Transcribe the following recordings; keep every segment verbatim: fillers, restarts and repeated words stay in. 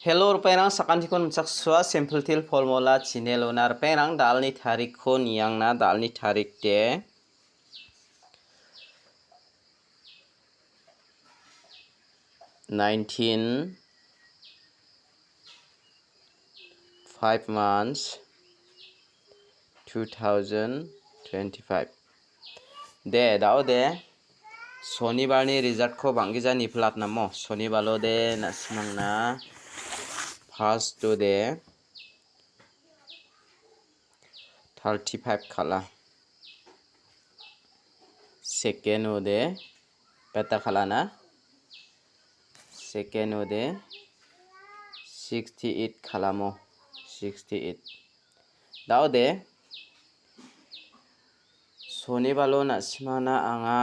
Hello, ripengrang, sakantikon mitchaksoa, simple til formula chinelona. Ripengrang, dalni tarikko niangna, dalni tarik de nineteen, five months, two thousand twenty-five. De, da·o de. Sonibalni resultko bang·gija nipilatnamo. Sonibalo de na·simangna first-o de thirty-five kal·a. Second-o de beta kal·ana. Second-o de sixty-eight kal·amo. Sixty-eight. Da·o de, sonibalo na·simana anga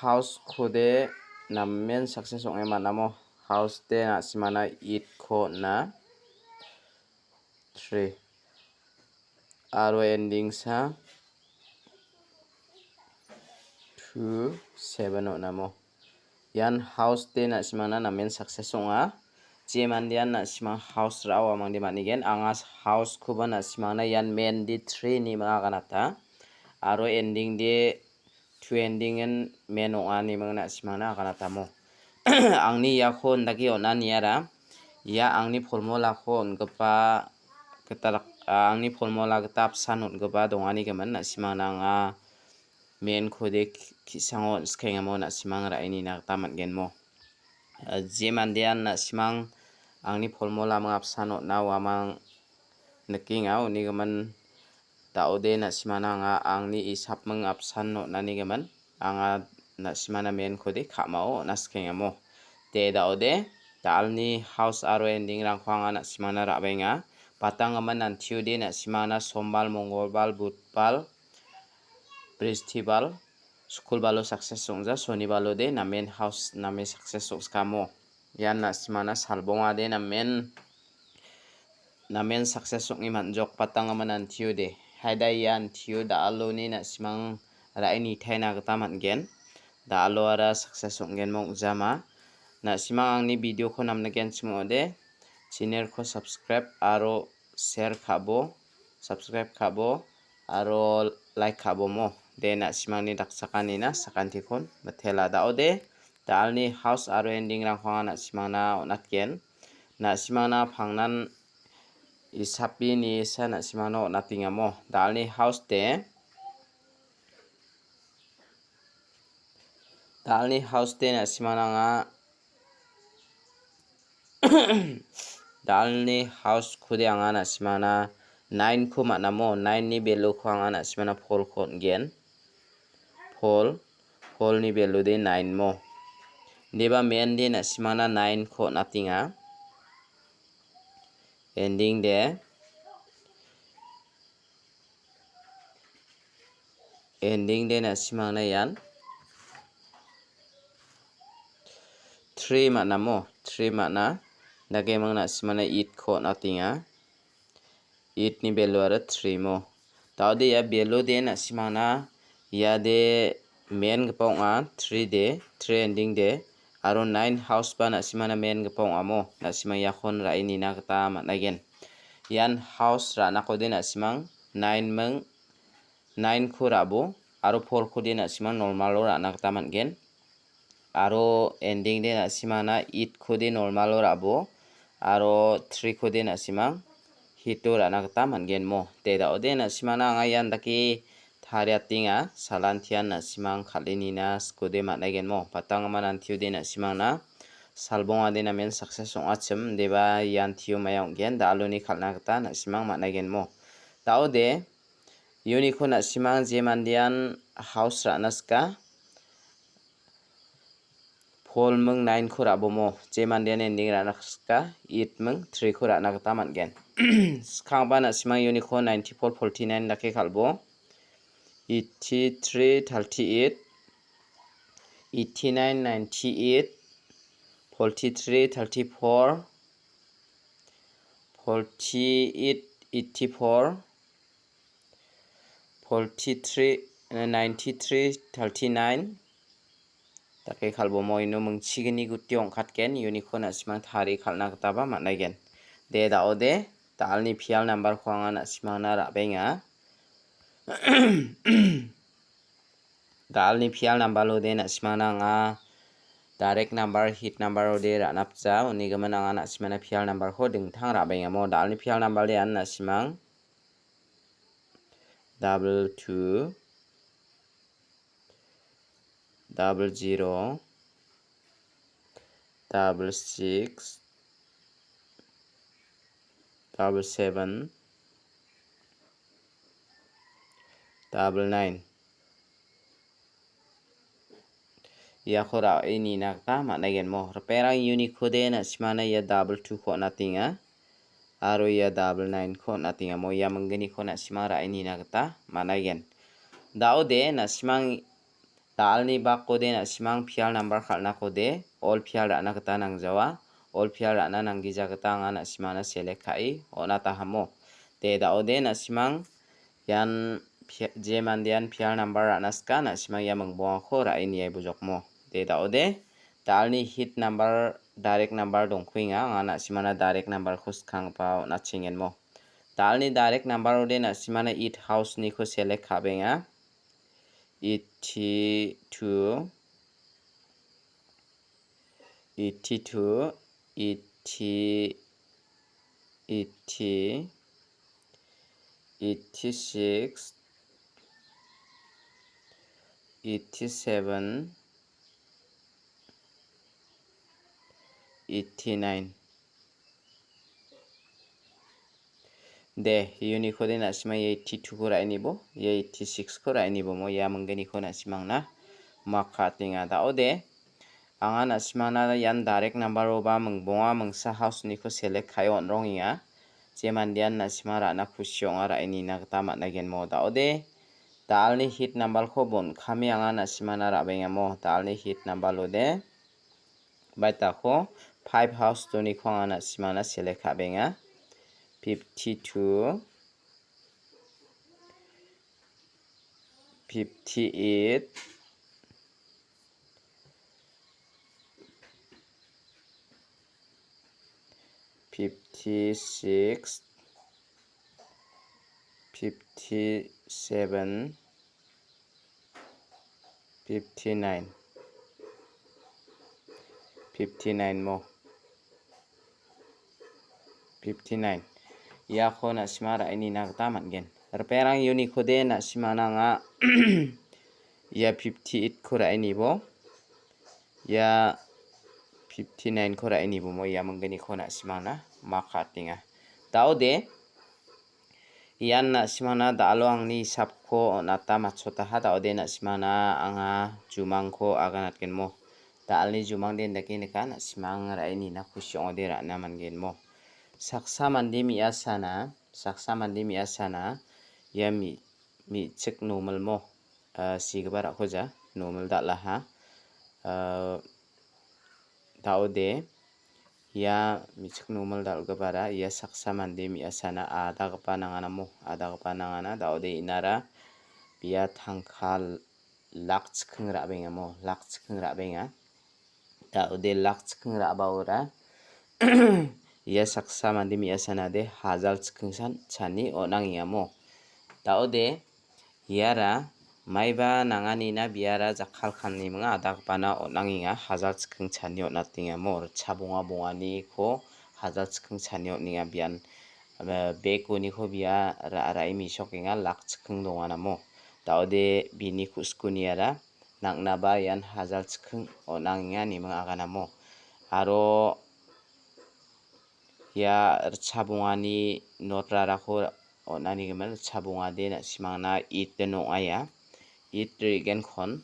house-ko de namen success ong·e man·amo. House de na·simana eight-ko on·a. Three. Aro ending-sa two seven on·amo. Ian house de na·simangna namen success ong·a. Je mandean na·simang house ra·o amangde man·igen. Anga house-koba na·simangna ian main de three ine ma·a aganata. Aro ending de two ending-in main ong·a ine ma·a na·simangna aganatamo. Angni iako indake on·aniara, ia angni formulako on·gipa gita rak-, a, angni formula gita apsan on·gipa donganigimin na·simangna anga main-ko de ki-, ki·sango on·skengamo na·simang ra·e nina gita man·genmo. A, je mandean na·simang angni formula ming apsan on·a uamang nikenga, unigimin da·ode na·simana anga angni isapming apsan on·anigimin anga na·simana main-ko de ka·mao on·a skengamo. De da·ode, dalni house aro ending-rangko anga na·simana ra·baenga. Patanggimin antio de na·simana sombal, mongolbal, budbal, bristibal, skulbalo success ong·ja, sonibalo de namen house name success ong·skamo. Ian na·simana salbonga de namen, namen success ong·e man·jok, patanggimin antio de. Haida ia antio da·aloni na·simang ra·e nitaina gita man·gen. Da·aloara success ong·genmo ong·jama. Na·simang angni video-ko namnigenchim ong·ode, channel-ko subscribe aro share ka·bo, subscribe ka·bo, aro like ka·bomo. De na·simangni dakchakanina sakantikon mitela da·ode. Dalni house aro ending-rangko anga na·simangna on·atgen. Na·simangna pangnan isapi nisa na·simangna on·atengamo. Dalni house de, dalni house de na·simangna anga dalni house-ko de anga na·simangna nine-ko man·amo, nine-ni value-ko anga na·simangna four-ko on·gen. Four, four-ni value de nine mo. Deba main de na·simangna nine-ko on·atenga. Ending de Ending de na·simangna ian three man·amo, three man·a. Dake mang na·simangna eight-ko on·atenga. Eight-ni value aro three mo. Da·ode ia value de na·simangna ia de main-gipa ong·a, three de, three ending de. Aro nine house ba na·simangna main-gipa ong·amo, na·simang iakon ra·e nina gita man·aigen. Ian house ra·nakode na·simang nine ming, nine-ko ra·bo, aro four-kode na·simang normal-o ra·na gita man·gen. Aro ending de na·simangna eight-kode normal-o ra·bo, aro three-kode na·simang hit-o ra·na gita man·gen mo. De da·ode na·simangna anga ian dake tariatenga, salantian na·simang kal·e nina skode man·aigen mo. Patanggimin antiode na·simangna salbongade namen success ong·achim, deba ian tio maia ong·gen, da·aloni kal·na gita na·simang man·aigen mo. Da·ode, uniko na·simang je mandean house ra·na sika, four ming nine-ko ra·bomo, je mandean ending ra·na sika, eight ming three-ko ra·na gita man·gen. Skangba na·simang uniko ninety-four forty-nine dake kal·bo. Eighty-three thirty-eight, eighty-nine ninety-eight, forty-three thirty-four, forty-eight eighty-four, forty-three, eh, ninety-three thirty-nine, Dake kal·bomo ino mingchigni guti ong·katgen, uniko na·simang tarie kal·na gitaba man·aigen. De, da·ode, da·alni pial number-ko anga na·simangna ra·benga. Da·alni pial number-ode na·simangna anga direct number, hit number-ode ra·napja. Unigimin anga na·simangna pial number-ko dingtang ra·bengamo. Da·alni pial number-de an na·simang double two, double zero, double six, double seven, double nine. Iako ra·e nina gita man·aigenmo. Riperang uniko de na·simana ia double two-ko on·atenga. Aro ia double nine-ko on·atenga. Mo ia mingginiko na·simang ra·e nina gita man·aigen. Da·ode na·simang da·alni bakode na·simang pial number kal·nakode all pial ra·na gita nangjawa. All pial ra·na nanggija gita anga na·simana select ka·e on·atahamo. De, da·ode na·simang ian pi-, je mandean pial number ra·na sika, na·simang ia mingbongako ra·e niai bujokmo. De, da·ode, da·alni hit number, direct number dongkuenga, anga na·simana direct number-ko skanggipa on·achengenmo. Da·alni direct number-ode na·simana eight house-niko select ka·benga. Eighty-two, eighty-two, eighty, eighty, eighty-six, eighty-seven, eighty-nine. De, uniko de na·sima ia eighty-two-ko ra·enibo, ia eighty-six-ko ra·enibo, mo ia mingginiko na·simangna makatenga. Da·ode, anga na·simangna ian direct number-oba mingbonga mingsa house-niko select ka·e on·rongenga. Je mandean na·sima ra·na kusi ong·a ra·e nina gita man·aigenmo. Da·ode, da·alni hit number-ko bon·kame anga na·simana ra·bengamo. Da·alni hit number-ode, baitako five house-oniko anga na·simana select ka·benga. Fifty-two, fifty-eight, fifty-six, fifty-seven, fifty-nine. Fifty-nine mo. Fifty-nine. Iako na·sima ra·e nina gita man·gen. Riperang uniko de na·simana anga ia fifty-eight-ko ra·e nibo. Ia fifty-nine-ko ra·e nibo mo ia mingginiko na·simangna makatenga. Da·ode, ian na·simangna da·alo angni hisapko on·ata matchotaha. Da·ode na·simangna anga jumangko aganatgenmo. Da·alni jumang de indake nika, na·simang ra·e nina kusi ong·ode ra·na man·genmo. Saksa mande me·asana, saksa mande me·asana ia me-, me·chik normalmo, ah, sigipa ra·koja, normal dal·aha. Ah, da·ode, ia me·chik normal dal·gipara ia saksa mande me·asana adagipa nanganamo, adagipa nangana. Da·ode inara bia tangka l-, lak chiking ra·bengamo, lak chiking ra·benga. Da·ode lak chiking ra·baora ia saksa mande me·asanade hajal chikingsan chani on·angengamo. Da·ode iara maiba nanganina biara jakkalkanni minga adagipana on·angenga, hajal chiking chani on·atengamo. Ritcha bonga bonganiko hajal chiking chani on·enga bian, eh, bek uniko bia ra-, ra·e mesokenga, lak chiking donganamo. Da·ode bini ku·skuniara nang·naba ian hajal chiking on·angenga, neming aganamo. Aro ia ritcha bongani notrarako on·ani gimin ritcha bongade na·simangna eight den ong·aia. Eight re·genkon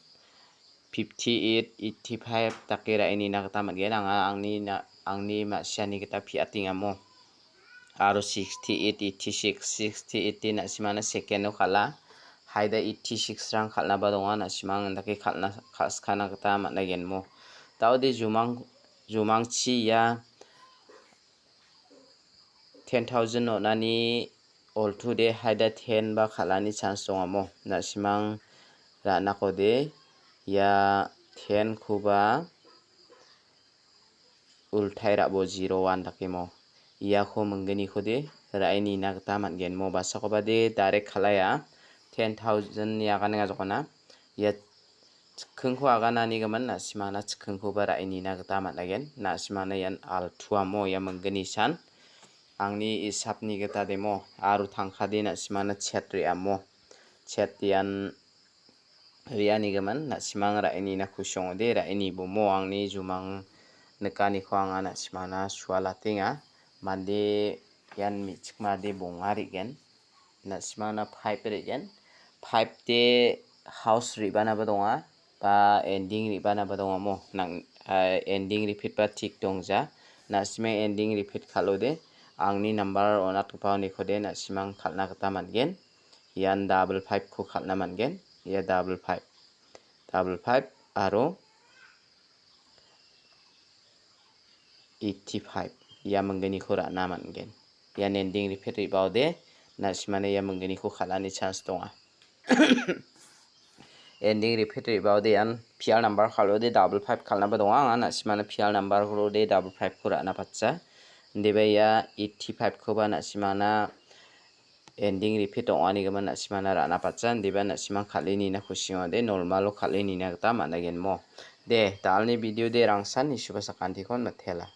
fifty-eight, eighty-five dake ra·e nina gita man·gen. Anga angni na-, angni ma·siani gita pi·atengamo. Aro sixty-eight, eighty-six, sixty-eight de na·simana second-o kal·a. Haida eighty-six rang kal·naba donga, na·simang indake kal·na, kal·skana gita man·aigenmo. Da·ode jumang-, jumangchi ia ten thousand on·ani oltude haida ten ba kal·ani chance dongamo. Na·simang ra·nakode ia ten-koba ultai ra·bo zero one dakemo. Iako mingginikode ra·e nina gita man·gen. Mo basakoba de direct kal·aia. Ten thousand-ni aganenga jokona. Ia chikkingko agananigimin na·simana chikkingkoba ra·e nina gita man·agen. Na·simana ian altuamo ia minggini san. Angni isapni gita demo aro tangkade na·simana chet re·amo. Chet ian re·anigimin na·simang ra·e nina kusi ong·ode, ra·e nibomo angni jumang nikaniko anga na·simana sualatenga. Mande ian me·chikmade bonga re·gen. Na·simana five re·gen. Five de house re·banaba donga, ba ending re·banaba dongamo. Nang, ah, ending repeat ba tik dongja. Na·sime ending repeat kal·ode, angni number on·atgipaonikode na·simang kal·na gita man·gen. Ian double five-ko kal·na man·gen. Ia double five, double five aro eighty-five. Ia mingginiko ra·na man·gen. Ian ending repeat re·baode, na·simana ia mingginiko kal·ani chance donga. Ending repeat re·baode ian P R number kal·ode double five kal·naba donga. Anga na·simana P R number-ko rode double five-ko ra·na patsa. Indiba ia eighty-five-koba na·simana ending repeat ong·anigimin na·simana ra·na patsa. Indiba na·simang kal·e nina kusi ong·ode normalo kal·e nina gita man·agenmo. De, dalni video de rangsan nisuba sakantikon mitela.